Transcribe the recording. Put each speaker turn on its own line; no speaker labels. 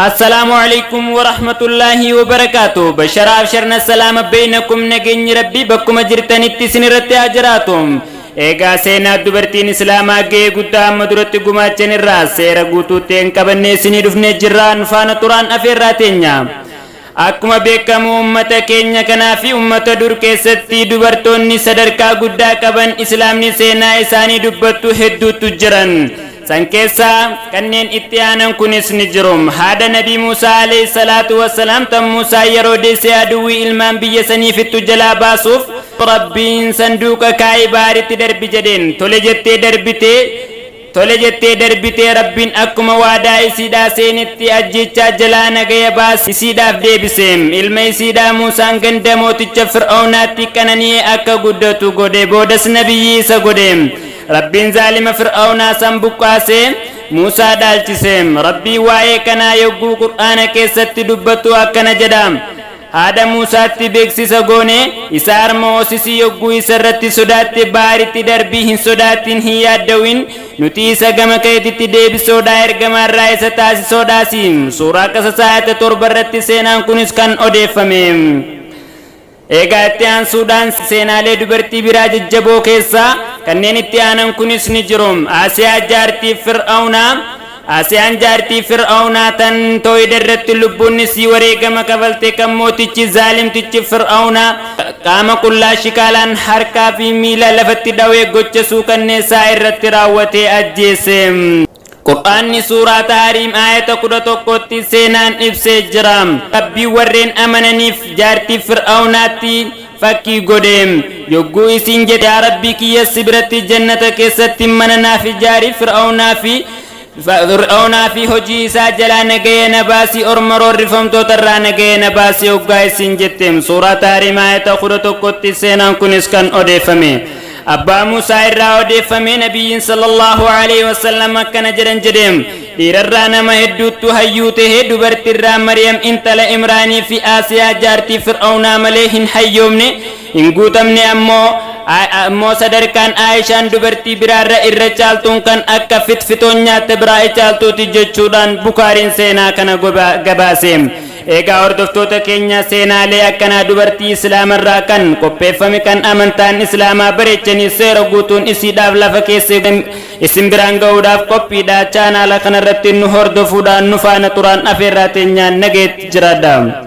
Assalaamu alaikum warahmatullaahi wabarakaatu. Basharaaf sharna salaama beeynakum, nageenyi Rabbii bakkuma jirtanitti isin irratti haa jiraatu. Egaa seenaa dubartiin Islaamaa ga'ee guddaa amma duratti gumaachan irraa seera guutuutti hin qabannee isinii dhufnee jirraa, nu faana turaan afeerraa teenya. Akkuma beekamu, ummata keenya kanaa fi ummata dur keessatti dubartoonni sadarkaa guddaa qaban, Islaamni seenaa isaanii dubbattu hedduutu jiran. San keessaa kanneen itti aanan kunis ni jiru. Haadha Nabii Muusaa alayhi salaatu wassalaam, tan Muusaa yeroo deessee aduwwii ilmaan biyya sanii fixxu jalaa baasuuf Rabbiin sanduuqa kaa'ee baaritti darbi jedheen. Tole jettee darbitee, tole jettee darbitee, Rabbiin akkuma waadaa isiidhaa seenetti ajjeechaa jalaa nagaya baase isiidhaaf deebise. Ilma isiidhaa Muusaan ganda mooticha Fir'aawnaatti qanani'ee akka guddatu godhe. Boodas nabiyyii isa godhe. Rabbiin zaalima Fir'aawnaa san buqqaasee Muusaa dhaalchise. Rabbiin waa'ee kanaa yogguu Qur'aana keessatti dubbatu akkana jedha: Haadha Muusaatti beeksisa goone, isa harma hoosisii, yogguu isa irratti sodaatte baaritti darbii, hin sodaatin, hin yaaddawin, nuti isa gama keetitti deebisoodhaa, ergamaarraa isa taasisoodhaasi. Suuraa Qasas ayata 7 irratti seenaan kunis kan odeeffame. Egaa itti aansuudhaan seenaalee dubartii biraa jajjaboo keessaa kanneen itti aanan kunis ni jiru. Asiyaa jaartii Fir'aawnaa. Asiyaan jaartii Fir'aawnaa tan tooyida irratti lubbuun isii wareegama kafalte, kan mootichi zaalimtichi Fir'aawnaa qaama qullaa shikaalaan harkaa fi miila lafatti dhawee gocha suukanneessaa irratti raawwatee ajjeese. Qur'aanni suuraa Tahariim aayata 11tti seenaan ibsee jira. Rabbiin warreen amananiif jaartii Fir'aawnaatti fakkii godhe. Yogguu isiin jette, "Yaa Rabbii kiyya, si biratti jannata keessatti mana naaf ijaari, Fir'aawnaa fi hojii isaa jalaa nagaya na baasi, orma roorrifamtoota irraa nagaya na baasi," hoggaa isiin jette. Suuraa Tahariim aayata 11tti seenaan kunis kan odeeffame. Abbaa Muusaa irraa odeeffame, Nabiyyiin sallallahu alaihi wasallam akkana jedhan jedhe: Dhiirarraa nama hedduuttu hayyuu tahe, dubartirraa Maryam intala Imraanii fi Aasiyaa jaartii Fir'aawnaa malee hin hayyoomne, hin guutamne. Ammoo sadarkaan Aayishaan dubartii biraarra irra caaltuun kan akka fitfitoon nyaatte biraa caaltuuti jechuudhaan Bukaariin seenaa kana gabaase. Egaa hordoftoota keenya, seenaalee akkanaa dubartii Islaamarraa kan qopheeffame, kan amantaan Islaamaa bareechanii seera guutuun isiidhaaf lafa keessa isin biraan ga'uudhaaf qophiidha. Chaanaala kanarratti nu hordofuudhaan nu faana turaan afeerraa teenyaan, nageetti jiraadha.